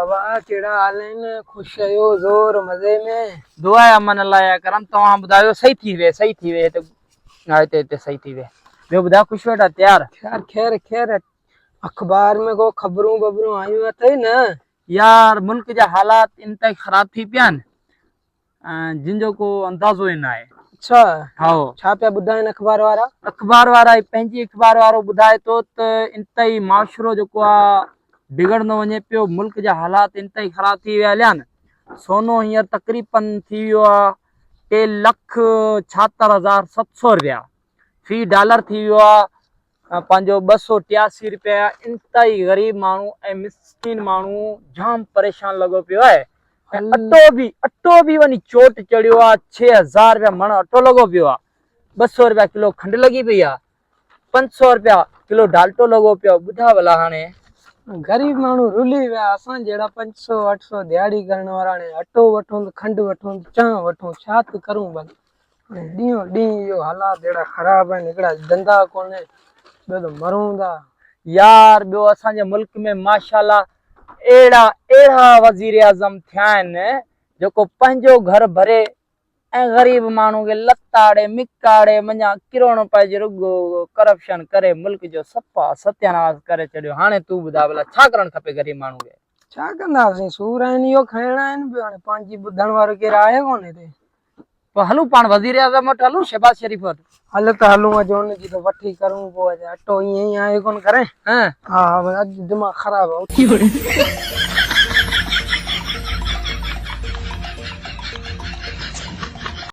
بابا ڪهڙا حال آهن خوش آهيو زور مزي ۾. دعا آهي امن الله يا ڪرم توهان ٻڌايو صحيح ٿي وي صحيح ٿي وي هتي هتي هتي صحيح ٿي وي ٻيو ٻڌايو خوش ويٺا تيار. خير خير خير اخبار ۾ ڪو خبرون ببرون آيون اٿئي نه. يار ملڪ جا حالات انتهائي خراب ٿي پيا آهن جن جو ڪو اندازو ئي ناهي. اڇا هائو. ڇا پيا ٻڌائين اخبار وارا؟ اخبار وارا هي پنهنجي اخبار وارو ٻڌائي ٿو ته انتهائي معاشرو جيڪو آ بگڙندو وڃي پيو ملڪ جا حالات انتهائي خراب ٿي ويا هليا آهن سونو هينئر تقريبن ٿي ويو آ ٽي لک ڇاهتر هزار ست سو رپيا في ڊالر ٿي ويو آ پنهنجو 283 رپيا انتهائي غريب ماڻهو ۽ مسڪين ماڻهو جام پريشان لڳو پيو آهي ۽ اٽو به اٽو به وڃي چوٽ چڙهيو آهي 6000 رپيا مڻ اٽو لڳو پيو آهي 200 رپيا ڪلو کنڊ لڳي پئي آهي 500 رپيا ڪلو ڊالٽو لڳو پيو آهي ٻڌاء ڀلا هاڻي. غريب ماڻهو رلي ويا اسان جهڙا 500 800 ديهاڙي ڪرڻ وارا هاڻي اٽو وٺون ته کنڊ وٺون ته چانهه وٺون ڇا ته ڪرون ڀلا. ڏينهون ڏينهن اهو حالات اهڙا خراب آهن هڪڙا ڌنڌا ڪونهي ٻيو ته مرون ٿا. يار ٻيو اسان جي ملڪ ۾ ماشاءالله اهڙا اهڙا وزير اعظم ٿيا آهن جيڪو پنهنجو گهر ڀري ۽ غريب ماڻهو کي لتاڙي مڪاڙي منجهان ڪروڙ پئجي رڳو ڪرپشن ڪري ملڪ جو صفا ستياناس ڪري ڇڏيو هاڻي تون ٻڌاء ڀلا ڇا ڪرڻ کپي غريب ماڻهو کي. ڇا ڪنداسين سور آهن اهو کائڻا آهن ٻيو هاڻي پنهنجي ٻڌڻ وارو ڪير آهي ڪونه هتي. پوء هلون پاڻ وزيراعظم وٽ هلون شهباز شريف وٽ. هل ته هلون اڄ هن جي ته وٺي ڪرون پوء اڄ اٽو ائين ئي آهي ڪونه کرين. ها ها اڄ دماغ خراب آهي.